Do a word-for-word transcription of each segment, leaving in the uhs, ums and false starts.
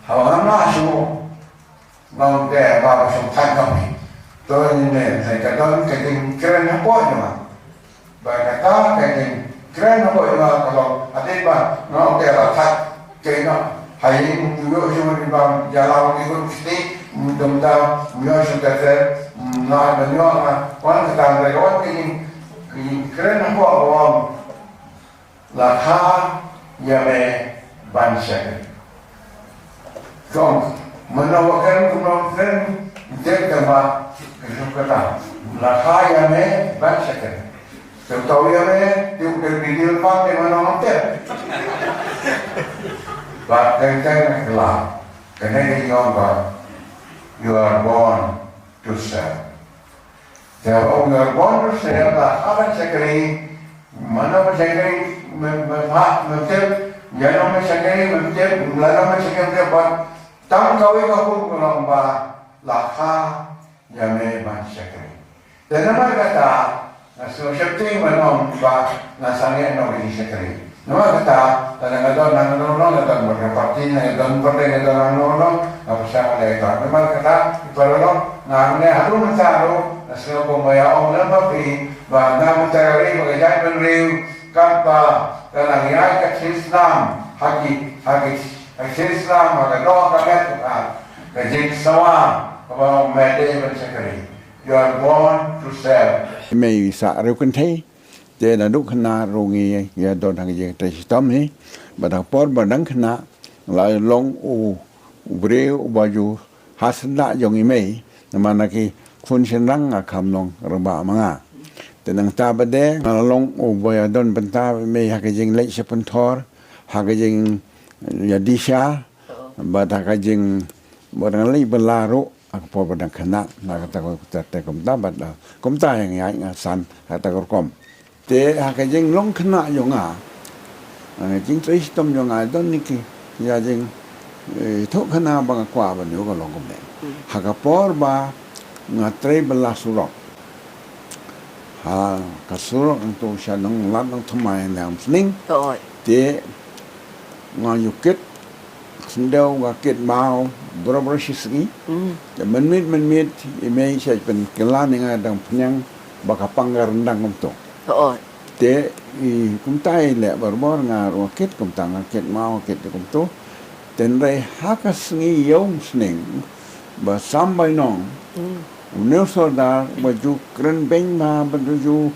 Haba nga mlah shuh, nga ong te ba ka shong thait nga phi. To ine, te ka don ka jingkren hapoh jong nga. Ba kata ka jingkren hapoh jong nga ka long, hadien ba nga ong te la thait. Te nga, ha ïing u ïoh shuh, hadien ba jalaw ki khun kti, dum da u ïoh shuh te te, nga ban ïoh nga, wan kata ka wan ka jing, ka jingkren hapoh ka long. La kha ïa me ban shakri. Kong, mano wa kren, kumno kren, jem kama, kata. La kha ïa me ban shakri. Te to ïa me, tu ke video pa te mano te. Ba keng keng la. Kane ke jingong ba. You are born to serve. Te ong, you are born to serve, la kha ban shakri, mano ban shakri, me, me, ha, me tip, ïano ban shakri, me tip, lano ban shakri, me tip, ban, tang kawei ka khun ka long ba, la kha ïa me ban shakri. Te namar kata, nga sngew sheptieng ban ong ba, nga sangeh noh ka jingshakri. Namar kata, lada nga don hangno hangno, nga don bad ka party, nga don party, nga don hangno hangno, nga pyrshang leh ïa kata. Namar kata, i para lok, nga hangne haduh mynta ruh, nga sngew kumba ïa ong lem bad phi, ba nga mynta ka ri, ba ka jaitbynriew, katba ka nang ïaid ka ksien snam, ha ki, ha ki, ha ki ksien snam, ha ka doh ka met, ka, ka jingsawa, kaba ong me dei ban shakri. You are born to serve. Mei sa riewkynthei, Te naduh khynnah ruh ngi ïa don ha ka jingtrei shitom hi. Bad ha ka por ba dang khynnah nga la long u, u briew uba ju ha syndah jong i mei. Namar na ki khun shynrang nga kham long rangbah ma nga. Te nangta bad de nga la long uba ïa don bynta mei ha ka jingleit sha pynthor, ha ka jingïadisha, bad ha ka jing, bad nga leit bylla ruh. Ha ka por ba dang khynnah, na kata ka, kata ka kumta, bad, ah, kumta ïa nga, nga san, kata ka rukom. Te ha ka jinglong khynnah jong nga, ah, jingtrei shitom jong nga, don ni ki, ïa jing, eh, thoh khynnah ba nga kwah ban ïoh ka long kumne. Hmm. Ha ka por ba nga trei bylla surok. Ha ka surok hangto sha Nonglad Nongthymmai na Umsning. Te nga ïoh kit, khyndew nga kit maw, barabor shi sngi. Hmm. Te mynmiet mynmiet i mei sa pynkylla ïa nga da ka phniang ba ka pang ka ryndang kumto. Te i kumta i leh barabor, nga ruh nga kit kumta, nga kit maw, nga kit kumto. Te hynrei ha ka sngi ïew sneng ba sam bainong. Hmm. Une u sordar ba ju kren beiñ bha, ba ju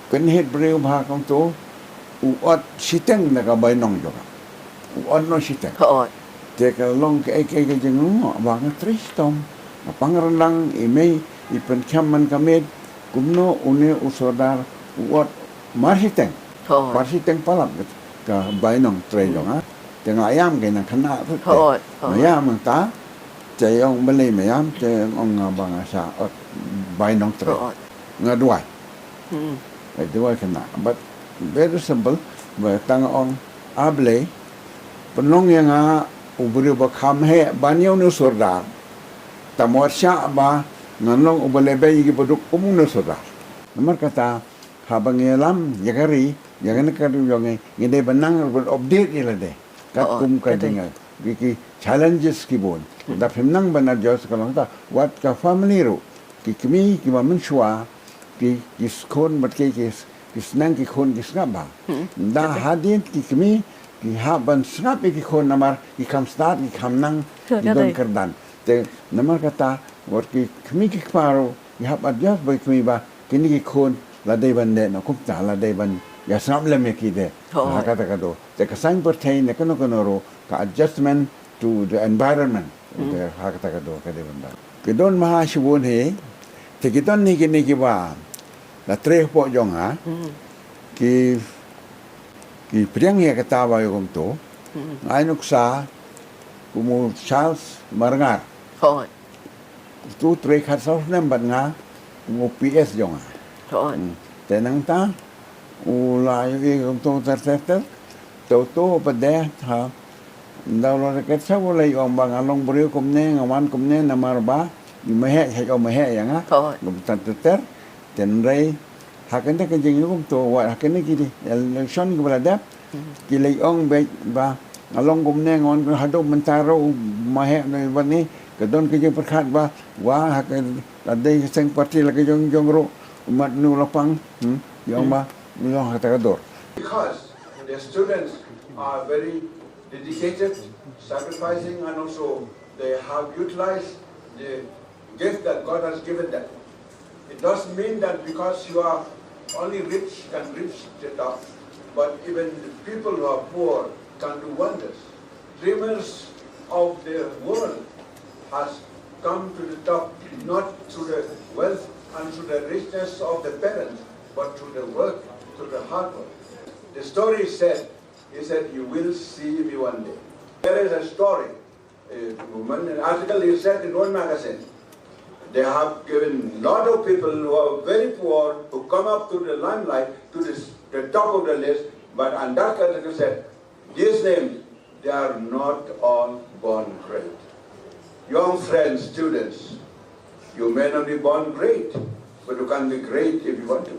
kynhit briew bha kumto. U ot shiteng na ka bainong jong ka. U ot noh shiteng. Ka ot. Te ka long kaei kaei ka jinglong ba nga trei shitom. Nga pang ryndang, i mei i pynkhem man ka miet, kumno une u sordar u ot mar shiteng. Ka ot. Mar shiteng palat ka bainong trei jong nga. Te nga ïam, ka nang khynnah ruh te. Ka ot, ka ot. Nga ïam nangta, te ong balei me ïam, te ong nga ba nga shah ot bainong trei. Ka ot. Nga duwai. Hmm. Nga duwai khynnah. But very simple, ba tang ong, A Blei, pynlong ïa nga u briew ba kham heh ban ïa une u sordar. Tang wat shah ba ngan long uba leh beiñ ïa ki baduk kum une u sordar. Namar kata, haba ngi ïalam ïa ka ri, ïa kane ka ri jong ngi, ngi dei ban nang ruh ban update ïa lade. Katkum ka jing, ki, ki challenges ki bun. Da phim nang ban adjust ka long ta, wat ka family ruh, ki kmie kiba mynshuwa, ki, ki khun bad ki, ki, ki sneng ki khun ki sngap bha. Hmm. Da hadien ki kmie ki hap ban sngap ïa ki khun namar ki kham stad, ki kham nang, ki don kyrdan. Te namar kata, wat ki kmie ki kpa ruh ki hap adjust bad ki kmie ba kine ki khun la dei ban leh noh kumta, la dei ban ïa sngap lem ïa ki de. Ha kata ka daw. Te ka saiñ pyrthei ne kano kano ruh, ka adjustment to the environment. Hmm. Te ha kata ka daw ka dei ban da. Ki don bha shibun hi, te ki don hi kine kiba la trei hapoh jong nga, hmm, ki, ki pdiang ïa kata ba ïa kumto. Hmm. Nga ai nuksa kum u Charles Marngar. Hooid. Utu u trei khatsaw snem bad nga, u P S jong nga. Hooid. Hmm. Te nangta u la ïohi kumto ter ter ter. Te utu pat de ha, ynda u la rakhet sha u la ïohi ba nga long briew kumne, nga wan kumne namar ba i mei hi, ha u mei hi ïa nga. Hooid. Kumta ter ter. Te hynrei ha kane ka jingïohi kumto, wat ha kine ki election kiba la dep, hmm, ki la ong beit ba Nga long kumne, nga wan haduh mynta ruh, ma heh ne ban ne, ka don ka jingpyrkhat ba, wa ha ka, la dei ka seng party la ka jong jong ruh, mat nu la pang, hmm, jong ba, long ha ta ka dur. Because the students are very dedicated, sacrificing, and also they have utilized the gift that God has given them. It doesn't mean that because you are only rich can reach the top, but even the people who are poor can do wonders. Dreamers of the world has come to the top not through the wealth and through the richness of the parents, but through the work, through the hard work. The story said, he said, "You will see me one day." There is a story, a woman, an article he said in one magazine. They have given lot of people who are very poor, who come up to the limelight, to this, the top of the list, but, and that article said, "These names, they are not all born great." Young friends, students, you may not be born great, but you can be great if you want to.